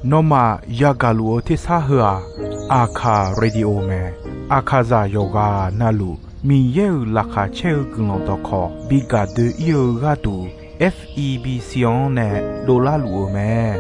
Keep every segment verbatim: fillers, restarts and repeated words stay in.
Nawmaf yagaq luf-eu tersar heu-aq, Aqkaq Radio mae. Aqkaqzaq yawqghaq navluf Miqyaer-euq laqkhaq caer-eu guiqlanq dawqkawq bi gaq doe-ir-eu gharduq, F E B C-anr nae dovlar luf-eu mae.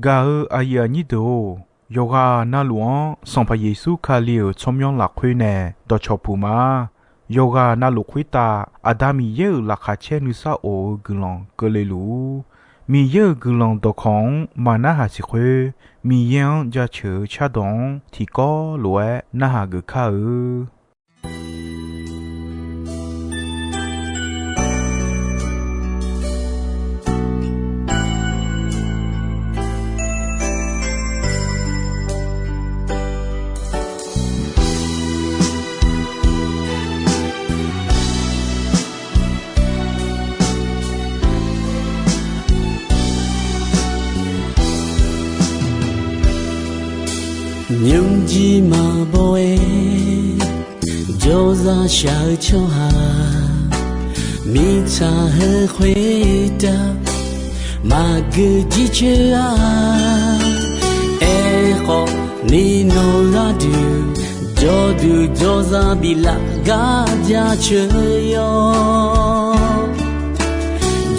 Gaq-eu aqyuif aqnyir deuq-or, yawqghaq navluf-anr Sanqpaq Yeqsur Kali-euq tsawrmyanr lafkhoer nae dawqcawq puq ma. Yawqghaq navluf khoertav Aqda Miqyaer-euq laqkhaq caer nuisar of-eu guiqlanq keuvle luf-ur. Miqyaer-euq guiqlanq dawqkawq-anr maqnarhaq siq khoer, Miqyaer-anr jaceuq-eu cardawq-anr tiqkawv lof-aer narhaq geuf kar-eu. Nymrjir maqbaw-aer jawrzaq shaq-eu tsawrhaq, mirtsaq heu khoertav maqgeu jircoer-a. Aerkhawf, ni nawq gharduq jawrduq jawrzaq biflaf gar jaceuq yawr.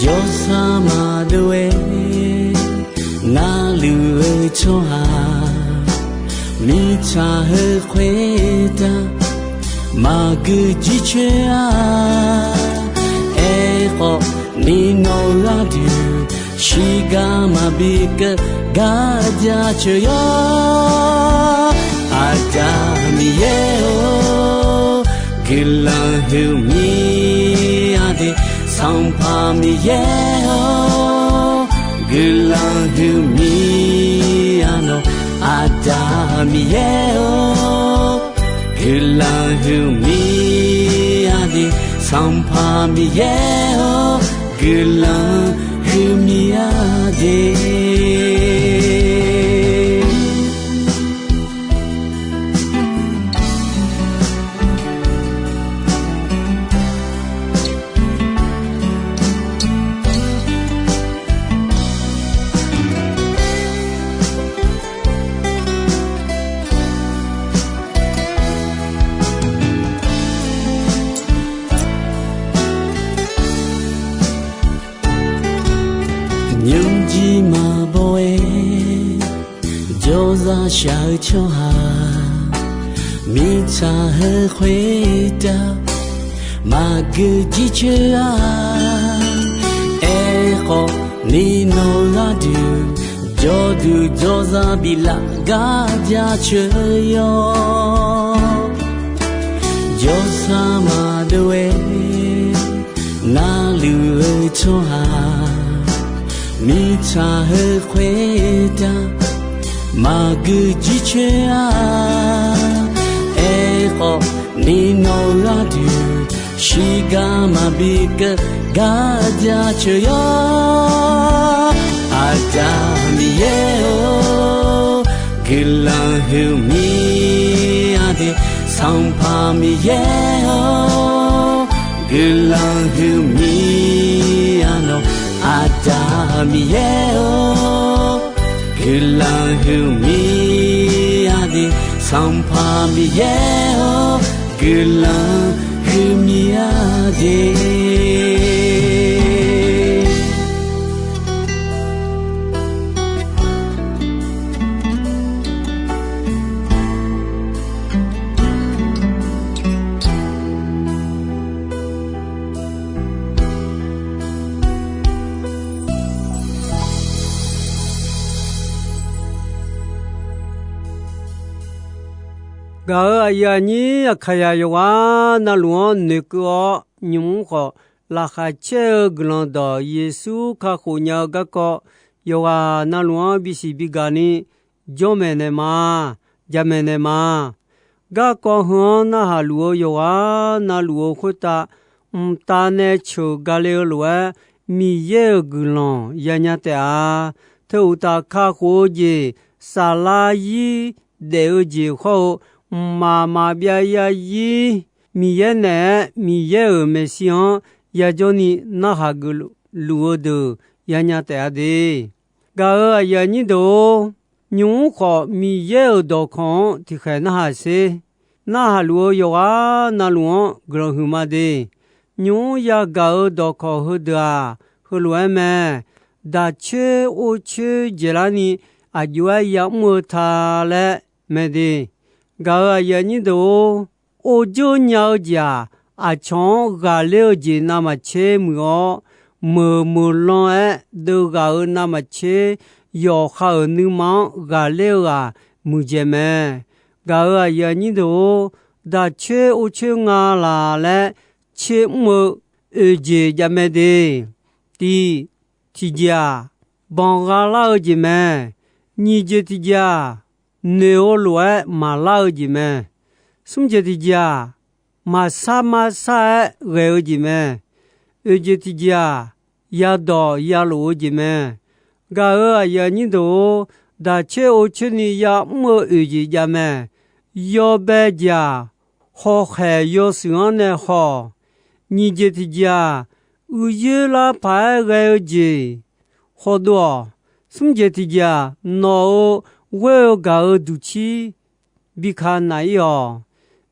Jawrsar maqdov-aer narluf-eu tsawrhaq, mirtsaq heu khoertav maqgeu jircoer-a. Aerkhawf, ni nawq gharduq shiqgar maqbi keuv gar jaceuq yawr. Aqda Miqyaer-or, guiqlanq huiqmir-a de. Sanqpaq Miqyaer-or, guiqlanq huiqmir-a nawq. Aqda Miqyaer-or, guiqlanq huiqmir-a de. Sanqpaq Miqyaer-or, guiqlanq huiqmir-a de. Nymrjir maqbaw-aer jawrzaq shaq-eu tsawrhaq, mirtsaq heu khoertav maqgeu jircoer-a. Aerkhawf, ni nawq gharduq jawrduq jawrzaq biflaf gar jaceuq yawr. Jawrsar maqdov-aer narluf-eu tsawrhaq, mirtsaq heu khoertav maqgeu jircoer-a. Aerkhawf, ni nawq gharduq shiqgar maqbi keuv gar jaceuq yawr. Aqda Miqyaer-or, guiqlanq huiqmir-a de. Sanqpaq Miqyaer-or, guiqlanq huiqmir-a nawq. Aqda Miqyaer-or, guiqlanq huiqmir-a de. Sanqpaq Miqyaer-or, guiqlanq huiqmir-a de. Gaq-euq aqyuif aqnyir Aqkaqzaq yawqghaq navluf-anr noeqkeuv-awr nymq-mr khawf, laqkhaq caer-eu guiqlanq dawq Yeqsur kakhof nya-eu garkawv yawqghaq navluf-anr bisiq bigaq ni jawr maeqnaeq ma, jamaeq naeq ma. Garkawv heu-anr narhaq luf-eu yawqghaq navluf-eu khoertav, mqtav nae ceuq gale-eu lof-aer, Miqyaer-euq guiqlanq yanya taef-a. Teu uqtaf kakhof-eu jeq saflar zir daef-eu jeq hawr-eu, mqmaq maqbyav zarzir Miqyaer naeq-aer Miqyaer-euq maeqshi-anr yajawr ni narhaq geuf luf-eu deuq yanya taef-a de. Gaq-euq aqyuif aqnyir deuq-or, nymq-mr khawf Miqyaer-euq dawqkawq-anr tiqkhaeq narhaq sher. Narhaq luf-eu yawqghaq navluf-anr guiqlanq huiqma de. Nymq-mr yagaq-euq dawqkawq heudeuq-aq, heulof-aer mae. Daq coer or coer dzaeqlar ni aqjox-aer yamr-eu ta laer mae de. Gaq-euq aqyuif aqnyir deuq-or, or dzeur nya-eu jeq-aq, aqcawq-anr ghaqler-eu jeq navmaqtser muiq-awr, meuq meuq lan-aer deuvghaq-euq navmaqtser, yawqha-euq nuima-anr ghaqler-eu ghaq muiqdzaeq mae. Gaq-euq aqyuif aqnyir deuq-or, daq coer or coer nga laq laer tser mr-eu oeq jeq jav mae de. Tiq, tiqjeq-aq, banqgha lar-eu jeq mae. Nyiq jeq tiqjeq-aq, noeq-eu lof-aer maqlar-eu jeq mae. Smr jeq tiqjeq-aq, maqsar marsar-aer ghae-eu jeq mae. Oeq jeq tiqjeq-aq, yadawq yalof-eu jeq mae. Gaq-euq aqyuif aqnyir deuq-or, daq coer or coer ni yamr-eu oeq jeq jav mae. Yawbae jeq-aq, hawkhaeq yawshuif-anr nae haw-awq. Nyiq jeq tiqjeq-aq, uiqyoer lar paq-aer ghae-eu jeq hawdov-awq. Smr jeq tiqjeq-aq, nawq-euq ghoer-eu gaq-eu duqcir bi ka naq-ir-awq.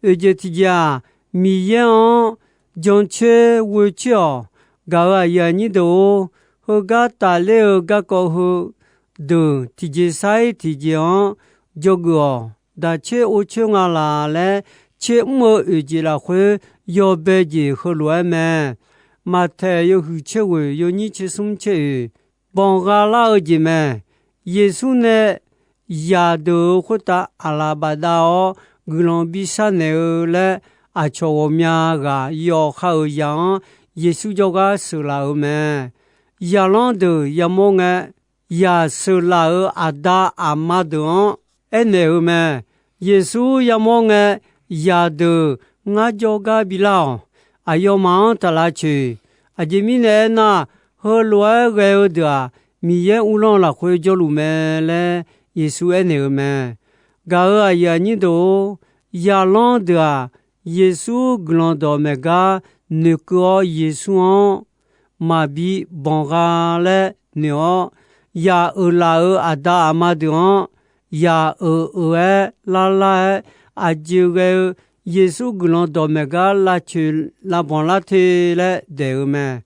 Oeq jeq tiqjeq-aq, Miqyaer-anr jancoer ghoecoer-awq. Gaq-euq aqyuif aqnyir deuq-or, heugar tafler-eu garkawv heudeuq tiqjeq sar-ir tiqjeq-anr dzawgeuf-awq. Daq coer or coer nga laq laer tser mr-eu oeq jeq lafkhoer yawbae jeq heulof-aer mae. Maqtaeq yawhuiq tser ghoeq yawnyir tser smr tser oeq, banqgha lar-eu jeq mae. Yeqsur nae zaqdeuq-euq khoertav aqlaf bafdav-awr guiqlanq bishar naeq-eu laer, aqcawq ghawqmya ghaq yawqha-euq zaq-anr Yeqsur jawrgar sheuqlaf-euq mae. Zaqlanr deuq yamawr ngae, zaq sheuqlaf-euq aqda aqma deuq-anr aernaeq-eu mae. Yeqsur yamawr ngae, zaqdeuq ngar jawrgar bilar-awq. Aqyawfmaf-anr taq lavcoeq. Aqjeq mirnae aernar, heulof-aer ghae-eu deuq-aq, Miqyaer uvlanr lafkhoer jawrluf mae laer Yeqsur aernaeq-eu mae. Gaq-euq aqyuif aqnyir deuq-or, zaqlanr deuq-aq, Yeqsur guiqlanq dawqmaeq gar noeqkeuv-awr, Yeqsur-anr maqbi banqgha laer noeq-awr, zaq euqlaf-euq aqda aqma deuq-anr zaq euq euq-aer lar lar-aer, aqjeq ghae-eu Yeqsur guiqlanq dawqmaeq gar lavcoeq lavbanq lar te laer daeq-eu mae.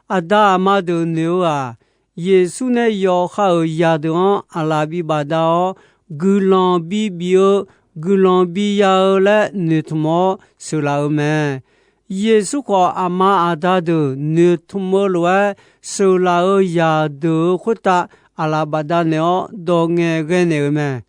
Aqda aqma deuq noeq-eu-aq, Yeqsur nae yawqha-euq zaqdeuq-anr aqlaf bi bafdav-awr, guiqlanq bi bif-eu, guiqlanq bi ya-eu laer noeqtmq-awr sheuqlaf-eu mae. Yeqsur khawf, aqma aqda deuq noeqtmq-eu lof-aer sheuqlaf-euq zaqdeuq-euq khoertav aqlaf bafdav naeq-awr dawq ngaeqghae naeq-eu mae.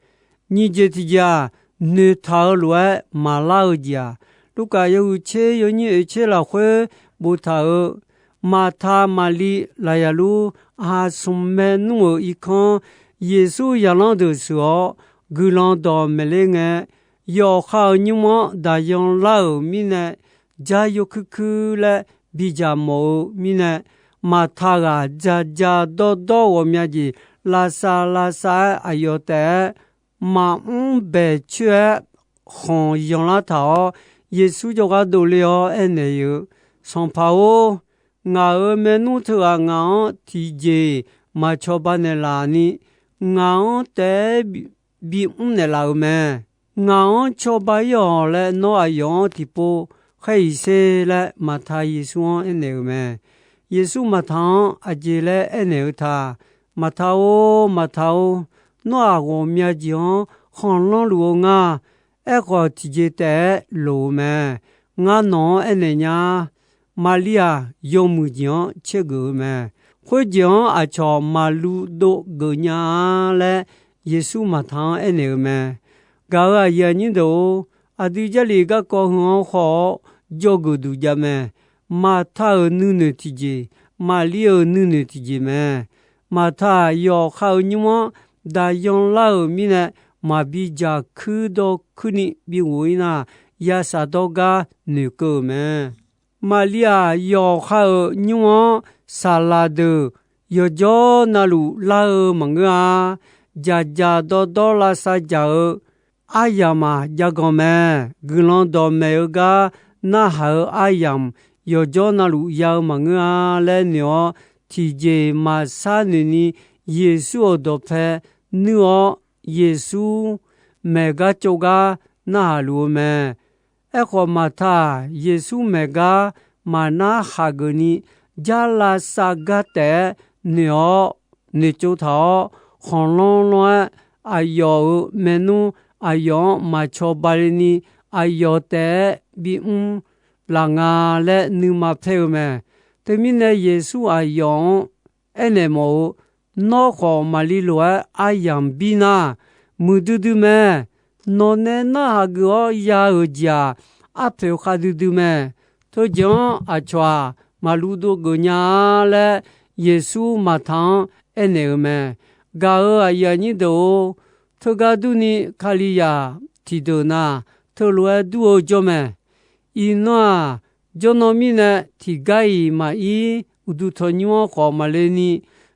Nyiq jeq tiqjeq-aq, noeqtaq-eu lof-aer maqlar-eu jeq-aq, Lurkaf yawhuiq tser yawnyir oeq tser lafkhoer boftaq-euq, Maqta, Maqli, Laqzaqlur, aqsmq maernmr-euq irkanr, Yeqsur zaqlanr deuq sheuq-awr guiqlanq dawqmaeq ler ngae, yawqha-euq nymr-anr daqyan lar-euq mirnae, jar yawkuir kuir laer bidzaq mawf-eu mirnae, Maqta ghaq dzaqdzaq dawrdawr ghawqmya jeq lavsav lavsav-aer aqyawf taef-aer maqmr baeq coer-aer khanq yanlar taq-awr, Yeqsur jawrgar dovle-awr aernaeq-eu, Sanqpaq-or, ngaq-euq maernmr teughaq ngaq-anr tiqjeq-iq maq cawba naeqlaf ni, ngaq-anr taef-aer bimr naeqlaf-euq mae. Ngaq-anr cawba-ir-awq laer nawr aqyawf-anr tiqpov khaer-iq sher laer, Maqta Yeqsur-anr aernaeq-euq mae. Yeqsur Maqta-anr aqjeq laer aernaeq-eu ta. Maqta-or, Maqta-or, nawr-aq, ghawqmya jeq-anr khanqlanr luf-eu nga. Aerkhawf, tiqjeq taef-aer loq-eu mae. Ngar nawq-anr aernaeq nya. Maqli-aq, yawmuiq jeq-anr caergeuf-eu mae. Khoerjeq-anr aqcawq maqlu dov geuf nya-a laer, Yeqsur Maqta-anr aernaeq-eu mae. Gaq-euq aqyuif aqnyir deuq-or, aqdui Jarlif garkawv heu-anr khawf-awr dzawgeuf duq jav mae. Maqta-euq nuinoeq tiqjeq, Maqli-euq nuinoeq tiqjeq mae. Maqta-aq, yawqha-euq nymr-anr daqyan lar-euq mirnae, maqbi dzaq kuir dawr kuir ni bighof-ir nar, ya shafdawr gar noeqkeuv-euq mae. Maqli-aq, yawqha-euq nymr-anr saqlaq deuq yawqjawr navluf lar-eu maqngeur-a. Dzaqdzaq dawrdawr lavsav dzaq-eu aryamq-aq, jav ganq mae. Guiqlanq dawqmaeq-eu gar narhaq-eu aryamq yawqjawr navluf ya-eu maqngeur-a laer noeq-awr, tiqjeq maqshar noeq ni, Yeqsur-euq dawqpae nuir-awr, Yeqsur maeq gar tsov gar narhaq luf-eu mae. Aerkhawf, Maqta-aq, Yeqsur maeq gar maqnar haq geuf ni, jar lavsav gar taef-aer noeq-awr, noeqtsov taq-awr, khanqlanr lanr-aer, aqyawf-euq maernmr aqyawf-anr maq cawba le ni, aqyawf taef-aer bimr laf nga laer nuima paer-eu mae. Teumirnae, Yeqsur aqyawf-anr aernaeq mawf-eu, Nawr khawf Maqliv lof-aer aryamq bir nar, muiqdui dui mae. Nawq nae narhaq geuf-awr ya-euq jeq-aq, arpoeq khavdui dui mae. Teujeq-anr aqcawq-aq, maqluv dov geuf nya-a laer, Yeqsur Maqta-anr aernaeq-eu mae. Gaq-euq aqyuif aqnyir deuq-or, teugar durni, Kalizaq tiqdeuq na, teulof-aer dur-eu jawr mae. Iqnan-aq, jawrnan mirnae tiqgar-iq maqir, uqduq tanqnymr-anr khawf maqle ni,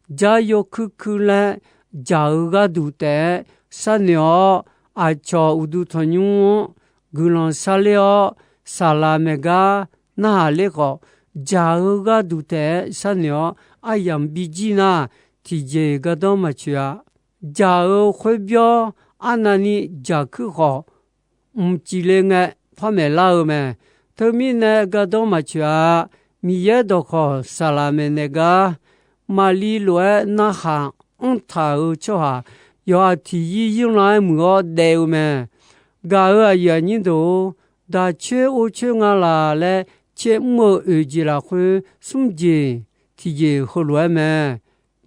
jar yawkuir kuir laer jaq-eu gharduq taef-aer sharnoeq-awr, aqcawq uqduq tanqnymr-anr guiqlanq sharler-awr, saqlaq maeq gar narhaq ler khawf, jaq-eu gharduq taef-aer sharnoeq-awr aryamq bijir nar, tiqjeq gardanr maqtsoeq-a. Jaq-eu khoerbyawr arnavni jaq kuir khawf, mqcif le ngae par maeqlar-eu mae. Teumirnae gardanr maqtsoeq-a. Miqyaer dawqkawq saqlaq maeqnaeq gar, Maqliv lof-aer narhaq anrtaq-euq tsawrhaq, yawqha tiq yir yirlan-aer muiq-awr daef-eu mae. Gaq-euq aqyuif aqnyir deuq-or, daqcoer or coer nga laq laer caer mr-eu oeq jeq lafkhoer smr jeq tiqjeq heulof-aer mae.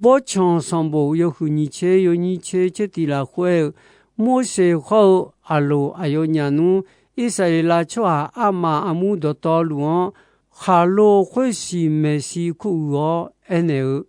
Bawrtsanq sanqbof yawhuiq nyiq tser yawnyir tser tser tiq lafkhoer aer-eu, Morseq hawr-eu Aqloq aqyawfnyaf nmr, Irsaqleqlav tsawrhaq armaf armur dawqtawvluf-anr, khaqlo khoersiq maeqshi kuruiq-awr aernaeq-eu,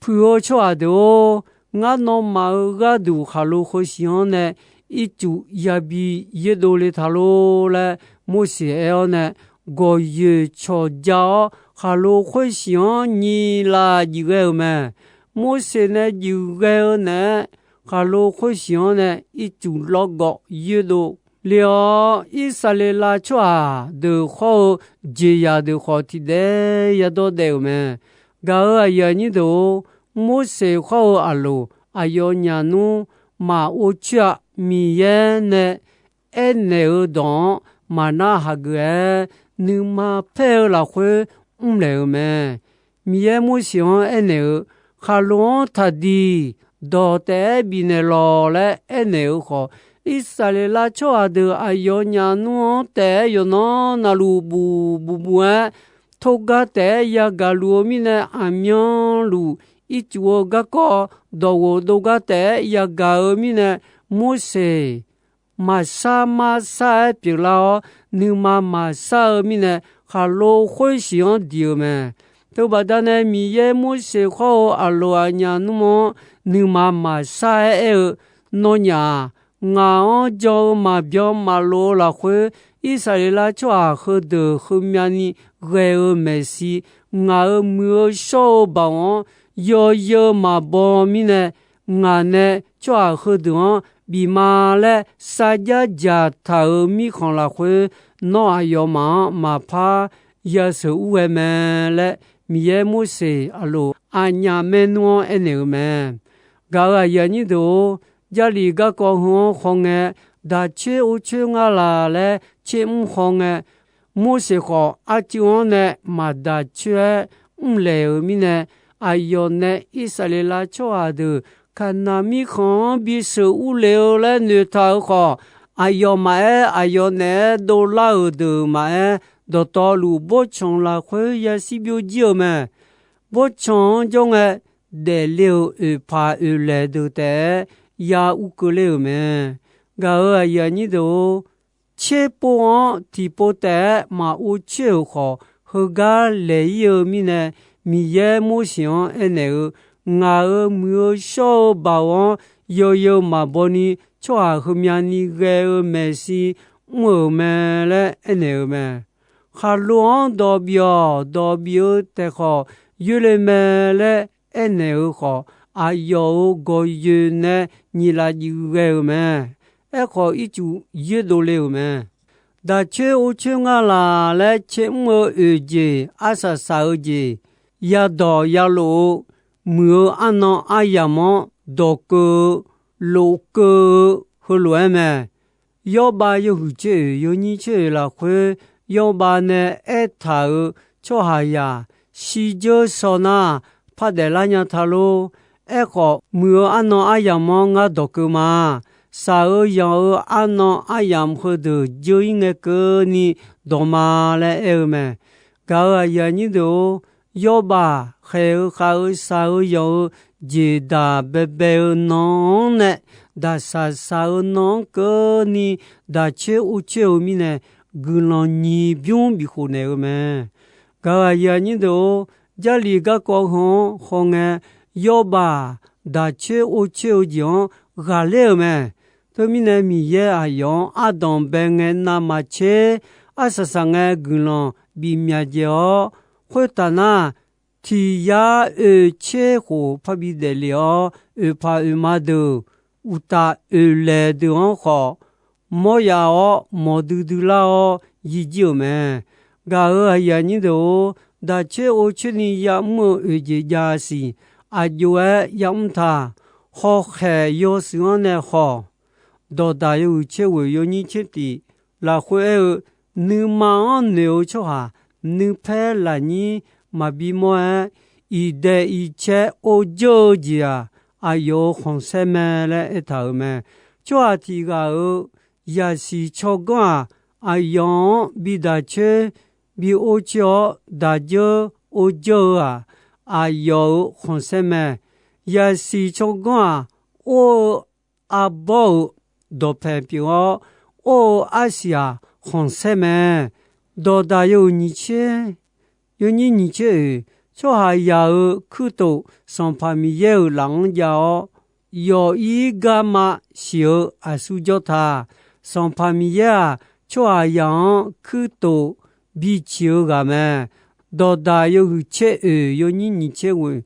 Puiq-eu tsawrhaq deuq-or, ngar nawmaf-euq gharduq khaqlo khoersiq-anr nae ircuf yabi yoerdov le ta lor laer Morseq aer-awr nae, gawqyoeq cawqja-awr khaqlo khoersiq-anr nyiq laf juif ghae-eu mae. Morseq nae juif ghae-eu naeq-aer, khaqlo khoersiq-anr nae ircuf lawrgawv yoerdov le-awr, Irsaqleqlav tsawrhaq deuq hawr-eu jeqzaq deuq khawf tiqdaev yadawr daef-euq mae. Gaq-euq aqyuif aqnyir deuq-or, Morseq hawr-eu Aqloq aqyawfnyaf nmr maq or coer-a. Miqyaer nae aernaeq-eu dawq-anr maqnar hageuf-aer, nuima paer-eu lafkhoer mrlaeq-euq mae. Miqyaer Morseq-anr aernaeq-eu, Khaqlo-anr taqdiq dawq taef-aer bifnaeq lawq laer aernaeq-eu khawf, Irsaqleqlav tsawrhaq deuq aqyawfnyaf nmr-anr taef-aer yawqnan navluf buf buf buf-aer, torgar taef-aer yagaq luf-eu mirnae, aqmyanluf ircuf-eu garkawv dawqghof dov gar taef-aer yagaq-eu mirnae, Morseq maqshar marshar-aer pyeuflar-awr, nuima maqshar-eu mirnae, khaqlo khoersiq-anr diq-eu mae. Teubaqda nae Miqyaer Morseq hawr-eu Aqloq aqnyaf nmr-anr nuima maqshar-aer aer-eu, Nawnyaf-aq, ngaq-anr jan-eu maqbyan maqlof-eu lafkhoer, Irsaqleqlav tsawrhaq heudeuq heumyavni ghae-eu maeqshi, ngaq-euq muiq-eu shawr-eu baoq-anr yawzeu maqbaw mirnae, ngaq nae tsawrhaq heudeuq-anr bif ma laer sarjax dzaqtaq-euq mirkhanq lafkhoer, nawr aqyawfmaf-anr maqpar yasheuq ur ghae mae laer, Miqyaer Morseq Aqloq aqnyaf maernmr-anr aernaeq-eu mae. Gaq-euq aqyuif aqnyir deuq-or, Jarlif garkawv heu-anr hawngae, daq coer or coer nga laq laer caer mr hawngae, Morseq khawf arcuiv-anr nae maqdaq coer-aer mrlaeq-euq mirnae, aqyawf nae Irsaqleqlav tsawrhaq deuq Kaqnaq mirkhanq-anr bisheuq urlef-eu laer noeqtaq-euq khawf, aqyawfmaf-aer aqyawf naeq-aer dovlar-euq deuq maqaer, dawqtawvluf bawrtsanq lafkhoer yashir byovjir-eu mae. Bawrtsanq-anr jawr ngae, daefle-euq oeqpaq oeqlaeq deuq taef-aer ya urkeuv ler-euq mae. Gaq-euq aqyuif aqnyir deuq-or, tserpov-anr tiqpov taef-aer maqor coer-euq khawf, heugar laeq-ir-eu mirnae, Miqyaer Morseq-anr aernaeq-eu, Ngaq-euq muiq-eu shawr-eu baoq-anr yawzeu maqbaw ni, tsawrhaq heumya ni ghae-eu maeqshi mr-euq mae laer aernaeq-eu mae. Khaqlo-anr dawq bif-awq, dawq bif-eu taef khawf, yoerle mae laer aernaeq-eu khawf, aqyawf-euq gawqyoeq nae nyiq laf juif ghae-euq mae. Aerkhawf, ircuf yoerdov le-euq mae. Daq coer or coer nga laq laer caer mr-eu oeq jeq arsaq saq-eu jeq, yadawq yalof-eu muiq-eu arnan aryamq-anr dawqkeuv-eu lofkeuv-eu heulof-aer mae. Yawrbav yawhuiq tser oeq yawnyir tser oeq lafkhoer, Yawrbav nae aertaq-euq tsawrhaqzaq shirdzeur shaw nar, pardaef lar nya ta lor. Aerkhawf, muiq-eu arnan aryamq-anr ngar dawqkeuv ma. Shaq-eu yanq-eu arnan aryamq heudeuq dzeur-ir ngae keuvni dawq ma laer aer-eu mae. Gaq-euq aqyuif aqnyir deuq-or, Yawrbav khaeq-eu khav-eu shaq-eu yanq-eu jeq daq baebae-eu nan-anr nae, daqshaq shaq-eu nan-anr keuvni daq coer or coer-eu mirnae, guiqlanq nyiq bymr bifkhof naeq-eu mae. Gaq-euq aqyuif aqnyir deuq-or, Jarlif garkawv heu-anr hawngae, Yawrbav daq coer or coer-eu jeq-anr ghaqler-euq mae. Teumirnae Miqyaer aqyawf-anr ardanq bae ngae navmaqtser, arsaq saqngae guiqlanq bif myaq dzaeq-awr, khoertaf nar, tiq yar oeq tser khof parbi daeflef-awr, oeqpaq oeqma deuq, uqtaf oeqlaeq deuq-anr khawf mawr yaf-awr, mawq duidui lar-awr yijir-euq mae. Gaq-euq aqyuif aqnyir deuq-or, daq coer or coer ni yamr-eu oeq jeq jav siq. Aqjox-aer yamr ta. Hawkhaeq yawshuif-anr nae khawf, Dawqdaq yawhuiq tser ghoeq yawnyir tser tif lafkhoer aer-eu, nuima-anr noeq-eu tsawrhaq nuipaer lafnyir maqbi mawr-aer, iqdaeq iqcae or dzeur-eu jeq-aq, aqyawf-euq khanqsaer mae laer aertaq-euq mae. Tsawrhaq tiq ghaq-euq yaqsiq tsawrganr-aq, aqyawf-anr bi daq coer bi or coer-awr daq dzeur or dzeur-eu-aq, aqyawf-euq khanqsaer mae. Yaqsiq tsawrganr-aq, or-eu arbawr-euq dawqpaeq pyeuf-awr, or-eu arsiq-aq, khanqsaer mae. Dawqdaq yawhuiq nyiq tser, yawnyir nyiq tser oeq, tsawrhaqzaq-euq kuirtof Sanqpaq Miqyaer-euq laf-anr jav-awr, yawf-ir garma siq-eu aqsur jawr ta. Sanqpaq Miqyaer-aq, tsawrhaqzaq-anr kuirtof biciq-eu ghaq mae. Dawqdaq yawhuiq tser oeq yawnyir nyiq tser ghoeq,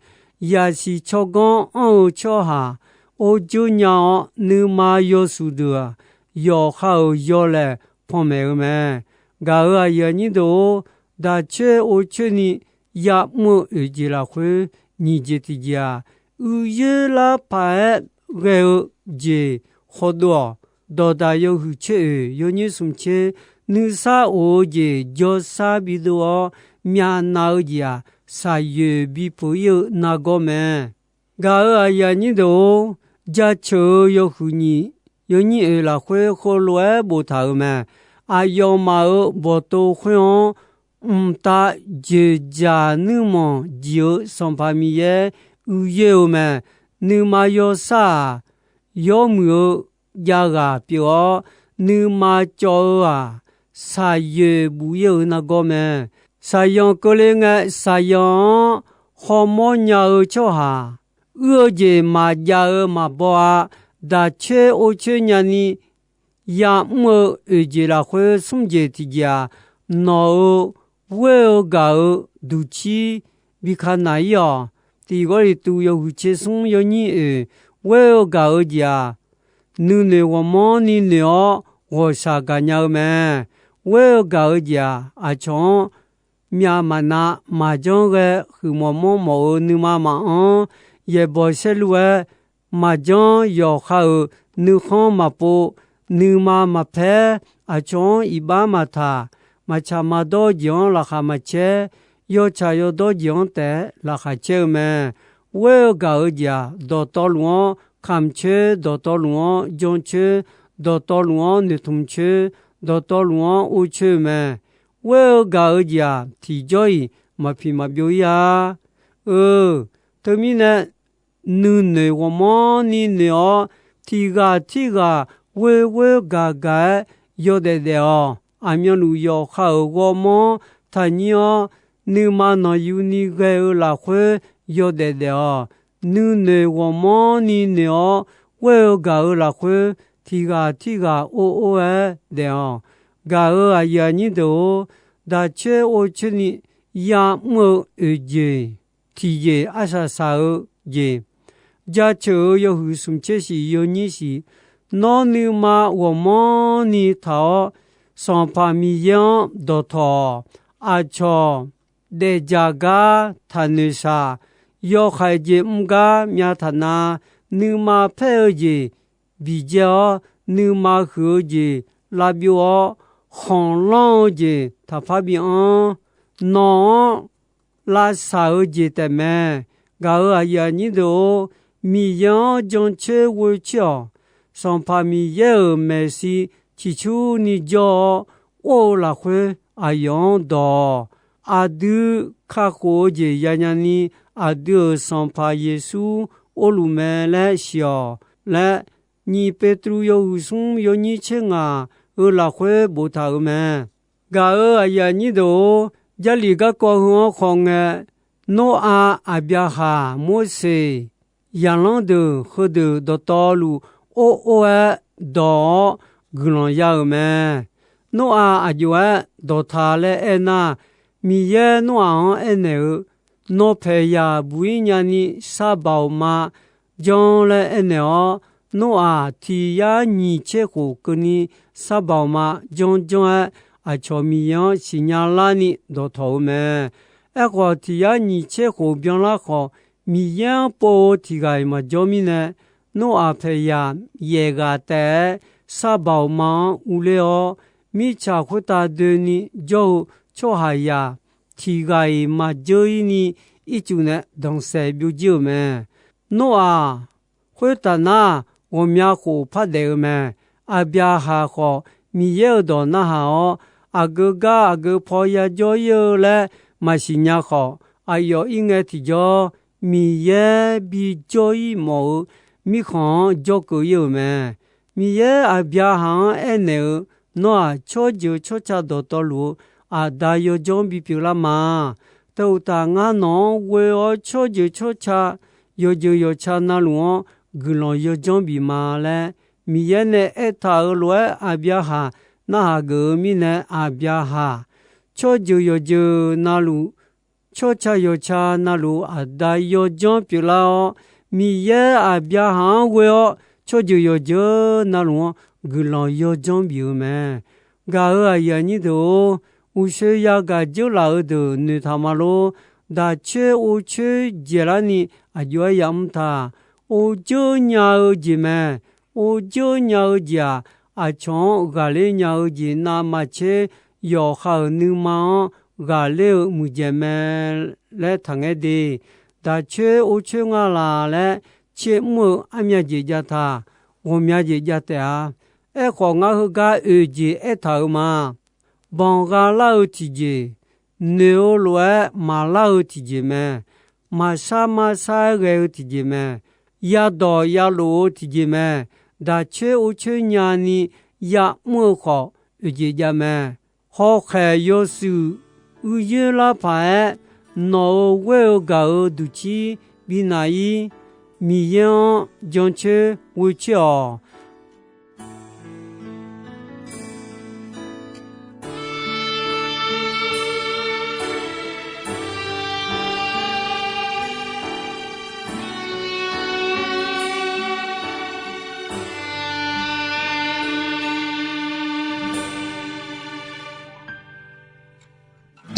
yaqsiq tsawrganr anr-eu tsawrhaq or dzeur nya-awr, nuima yawshuif deuq-aq, yawqha-euq yawlaeq panmaeq-eu mae. Gaq-euq aqyuif aqnyir deuq-or, daq coer or coer ni yamr-eu oeq jeq lafkhoer nyiq jeq tiqjeq-aq, uiqyoer lar paq-aer ghae-eu jeq khawdov-awq. Dawqdaq yawhuiq tser oeq yawnyir smq tser, nuisar of-eu jeq jawrsar bidov-awr, myavnav-eu jeq-aq, shaqyoeq bipeuq-ir-eu nargawr mae. Gaq-euq aqyuif aqnyir deuq-or, Jaceuq-eu yawhuiq nyiq yawnyir oeq lafkhoer heulof-aer boftaq-euq mae. Aqyawfmaf-euq bawqtov khoer-anr, mqtav joeqdzaq nuirmanq jeq-eu Sanqpaq Miqyaer uiqyoer-eu mae. Nuima yawsar-aq, yawmuiq-eu javghaq pyeuf-awr, nuima cawv-eu-aq, shaqyoeq buf-ir-eu nargawr mae. Shaqzanq keuvle ngae, shaqzanq-anr hawmawr nya-eu tsawrhaq, uir-eu jeq maqjav-eu maqbaw-a. Daq coer or coer nyani yamr-eu oeq jeq lafkhoer smr jeq tiqjeq-aq, nawq-euq ghoer-eu gaq-euq duqcir bi ka naq-ir-awq. Tiq Gawrliqtu yawhuiq tser smr yawnyir oeq, ghoer-eu gaq-eu jeq-aq, nuinoeq ghawqmanrni noeq-awr ghawqshaq gaqnya-eu mae. Ghoer-eu gaq-eu jeq-aq, aqcawq-anr myav maqnav maqjanr ghae huiqmawf manrmawf-eu nuima maqanr, yaeqbawq saerlu-aer maqjanr yawqha-euq nuikhanr maqpov, nuima maqpaer, aqcawq-anr iqbax maqtaq, maqtsaq maqdawr-eu jeq-anr laqkhaq maqcaer, yawtsaq yawdawr jeq-anr taef-aer laqkhaq caer-eu mae. Ghoer-eu gaq-eu jeq-aq, dawqtawvluf-anr kamq coer, dawqtawvluf-anr janr coer, dawqtawvluf-anr noeqtmq coer, dawqtawvluf-anr or coer-eu mae. Ghoer-eu gaq-eu jeq-aq, tiqjawr-iq maqpiq maqbyov-ir-a. Eu, teumirnae, nuinoeq ghawqmanrni noeq-awr, tiq ghaq tirghaq ghoer ghoer gaq gaq-aer yawdaef daef-awq. Aqmyanluf yawqha-euq ghawrmawr taqnyir-awr, nuima nanqyuni ghae-eu lafkhoer yawdaef daef-awq. Nuinoeq ghawqmanrni noeq-awr, ghoer-eu gaq-eu lafkhoer tiq ghaq tirghaq or or-aer daef-awq. Gaq-euq aqyuif aqnyir deuq-or, daq coer or coer ni ya'mr-eu oeq jeq tiqjeq arsaq saq-eu jeq, jaceuq-eu yawhuiq smq tser shiq yawnyir shiq, nawr nuima ghawqmanrni taq-awr, Sanqpaq Miqyaer-anr dawqtawq-awq. Aqcawq daefdzaq gar taqnoeq shaq. Yawkhaeq jeq mr gar myav taq na. Nuima paer-eu jeq biqjae-awr, nuima huiq-eu jeq lavbyov-awr, khanqlanr-eu jeq taqpar bianr. Nawq-anr lavshaq-eu jeq taefmae. Gaq-euq aqyuif aqnyir deuq-or, Miqyaer-anr jancoer ghoecoer-awq. Sanqpaq Miqyaer-euq maeqshi ciqcurni jawr-awr, or-eu lafkhoer aqyawf-anr dawq-awq. Aqdui kakhof-eu jeq yanya ni, aqdui-euq Sanqpaq Yeqsur orluf mae laer siq-awq laer, nyiq Petruv yawhuiq smr yawnyir tser ngaq-euq lafkhoer boftaq-euq mae. Gaq-euq aqyuif aqnyir deuq-or, Jarlif garkawv heu-anr khawf ngae, Noraq, Aqbyaqhaq, Morseq, zaqlanr deuq heudeuq dawqtawvluf or or-aer dawq-awr guiqlanq ya-euq mae. Noraq aqjox-aer dawqtaq laer aernar, Miqyaer Noraq-anr aernaeq-eu, Nawq paeqyaq buq-ir nyani sar baoq ma janr laer aernaeq-awr, Noraq tiq yar nyiq tser khof keuvni sar baoq ma janr janr-aer, aqcawq Miqyaer-anr siqnya larni dawqtawq-eu mae. Aerkhawf, tiq yar nyiq tser khof byanlar khawf, Miqyaer-anr pov-eu tiq ghaq-iq maqjawr mirnae, Noraq paeqyaq yaef ghaq taef-aer sar baoq ma-anr urler-awr, mirtsaq khoertav doeni jawr-eu tsawrhaqzaq tiq ghaq-iq maqjawr-ir ni ircuf nae danqsaeq byovjir-euq mae. Noraq khoertaf nar, ghawqmya khof par daef-eu mae. Aqbyaqhaq khawf, Miqyaer-euq dawq narhaq-awr, aqgeu gar aqgeu paw yajawr-ir-eu laer maqsiq nya khawf, aqyawf ir ngae tiqjawr Miqyaer bijawr-ir mawf-eu mirkhanq-anr jawrkeuv-ir-euq mae. Miqyaer Aqbyaqhaq-anr aernaeq-eu, Nawr-aq, tsawrjeuq tsawrca dawqtawvluf-eu aqda yawdzanr bipyeuf lar ma. Teu uqtaf, ngar nawq-anr ghoe-awr tsawrjeuq tsawrca yawqjeuq yawqca navluf-anr guiqlanq yawdzanr bif ma laer, Miqyaer nae aertaq-euq lof-aer Aqbyaqhaq narhaq geuf-eu mirnae, Aqbyaqhaq tsawrjeuq yawqjeuq navluf, tsawrca yawqca navluf aqda yawdzanr pyeuflar-awr, Miqyaer Aqbyaqhaq-anr ghoe-awr tsawrjeuq yawqjeuq navluf-anr guiqlanq yawdzanr bif-eu mae. Gaq-euq aqyuif aqnyir deuq-or, uqshoe yagaq dzeurlaf-eu deuq noeqtaq ma lor. Daqcoer or coer dzaeqlarni aqjox-aer yamr taq. Or dzeur nya-eu jeq mae. Or dzeur nya-eu jeq-aq, aqcawq-anr ghaqler nya-eu jeq navmaqtser yawqha-euq nuima-anr ghaqler-eu muiqdzaeq mae laer taqngaer de. Daqcoer or coer nga laq laer caer mr-eu armya jeq jav taq. Ghawqmya jeq jav taef-a. Aerkhawf, ngar heugar oeq jeq aertaq-euq ma. Banqgha lar-eu tiqjeq, noeq-eu lof-aer maqlar-eu tiqjeq mae. Maqshar marshar-aer ghae-eu tiqjeq mae. Yadawq yalof-eu tiqjeq mae. Daqcoer or coer nyani ya'mr-eu khawf, oeq jeq jav mae. Hawkhaeq yawshuif uiyoer lar paq-aer, nawq-euq ghoer-eu gaq-euq duqcir bi naq-ir. Miqyaer-anr jancoer ghoecoer-awq.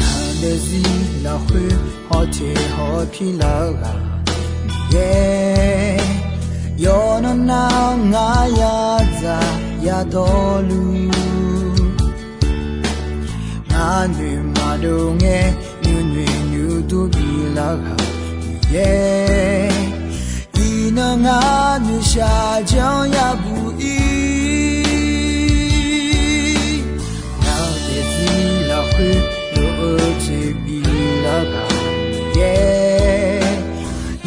Ngaq daefzir lafkhoer hawteq hawpir lar-eu ghaq yaer, yawqnan nar ngar yadzaq yadawrluf, ngar noeq maqdov ngae nuinoeq nuidur bilar ghaq yaer, iqnan ngar noeqshaq janr yabuq-ir. Ngaq daefzir lafkhoer lof-eu jeq bilar ghaq yaer,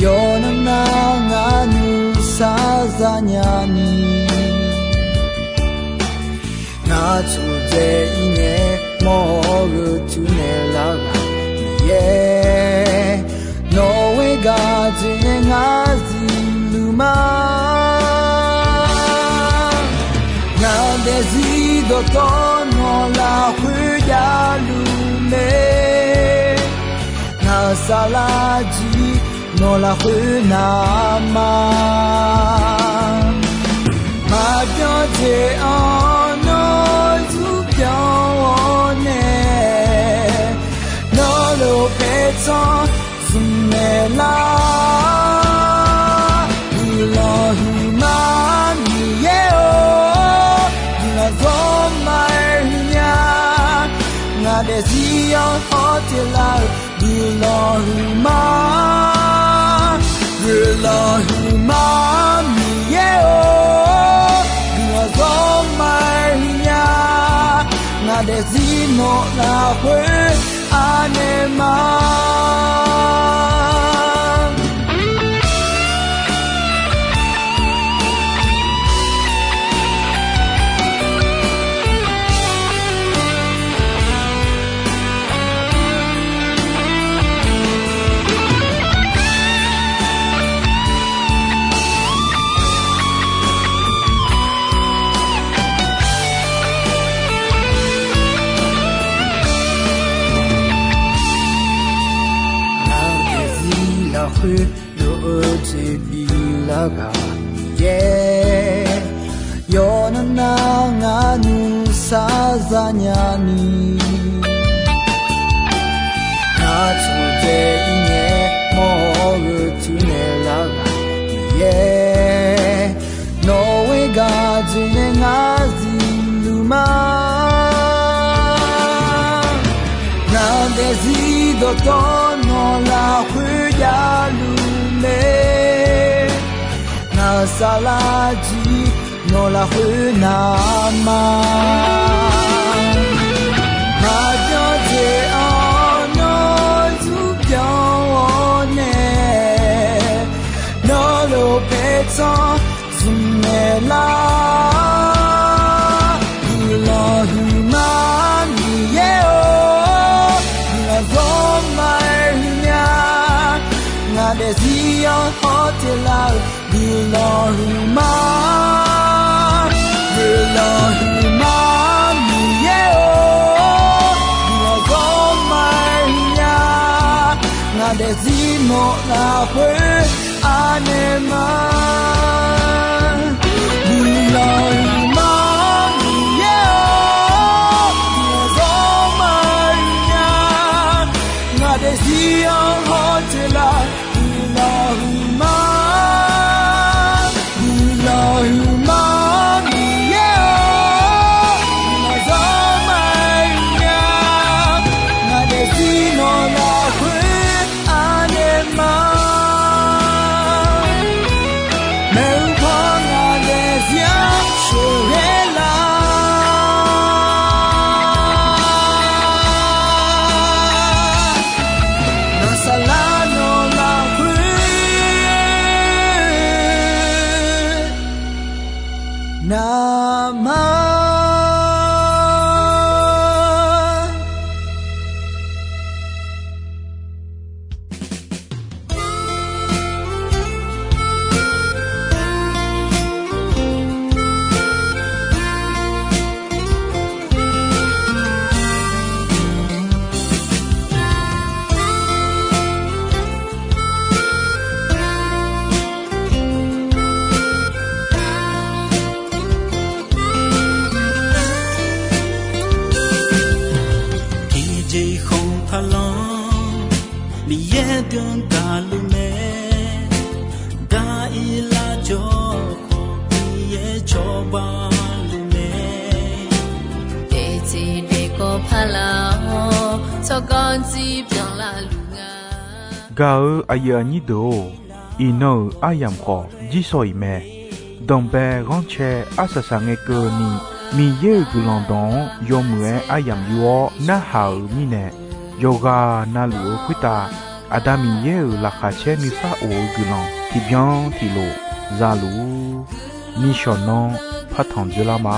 yawqnan nar ngar nuisar zanya ni, ngar tsofdzae-ir ngae mawr-eu teunaeq lar ghaq yaer, nawq-eu gaq jeq nae ngar zuiqluf ma. Ngaq daefzir dawqtawvluf nawq lafkhoer javluf mae. Ngaq saflar jir nawq lafkhoer navma, maqbyan jeq-anr nawr zurbyan-awr nae, nawr lof Tanr zmq naeqlar, guiqlanq huiqma Miqyaer-or, guiqlanq zawrma-aer huiqnya. Ngaq daefzir-anr hawteq lar-euq guiqlanq huiqma, guiqlanq huiqma Miqyaer-or, guiqlanq zawrma-aer huiqnya. Ngaq daefzir nawq lafkhoer anaeq ma. Ngaq daefzir lafkhoer lof-eu jeq biflar ghaq Miqyaer, yawqnan nar ngar nuisar zanya ni. Ngar taqdae ir ngae mawr-eu teunaeq lar ghaq Miqyaer, nawq-euq gaq jeq nae ngar zifluf ma. Ngaq daefzir dawqtawvluf nawq lafkhoer javluf mae. Ngaq saflar jir nawq lafkhoer navma. Maqbyan jeq-anr nawr zmq byan-awr nae, nawr lof paertanr zmq naeqlar. Guiqlanq huiqma Miqyaer-or, guiqlanq zawrma-aer huiqnya. Ngaq daefzir-anr hawteq lar-euq guiqlanq huiqma, guiqlanq huiqma Miqyaer-or, guiqlanq zawrma-aer huiqnya. Ngaq daefzir nawq lafkhoer anaeq ma. Guiqlanq huiqma Miqyaer-or, guiqlanq zawrma-aer huiqnya. Ngaq daefzir-anr hawteq lar, guiqlanq huiqma, guiqlanq huiqma Miqyaer-or, guiqlanq zawrma-aer huiqnya. Ngaq daefzir nawq lafkhoer anaeq ma. Maeqhu paw ngaq daefzir-anr sheuqghae lar. Ngaq saflar nawq lafkhoer navma. Tiqjeq khanq taqlanq, Miqyaer deuq-anr daqluf mae. Daq-ir lar jawr khawf, Miqyaer cawba luf mae. Daefjeq daefkawv paq laf-awr, tsawrganr jir byanlar luf nga. Gaq-eu aqyuif aqnyir deuq-or, iqnan-euq aryamq khawf jir shaw-iq mae. Danqbae ghanrcae arsaq saq ngae keuvni, Miqyaer-euq guiqlanq dawq-anr yawmuiq-aer aryamq yur-awr narhaq-euq mirnae, yawqghaq na luf-eu khoertav Aqda Miqyaer-euq laqkhaq caer nuisar of-eu guiqlanq tiqbyan tiqlof za luf-ur. Nishawq nanr partanq dzoerlar ma.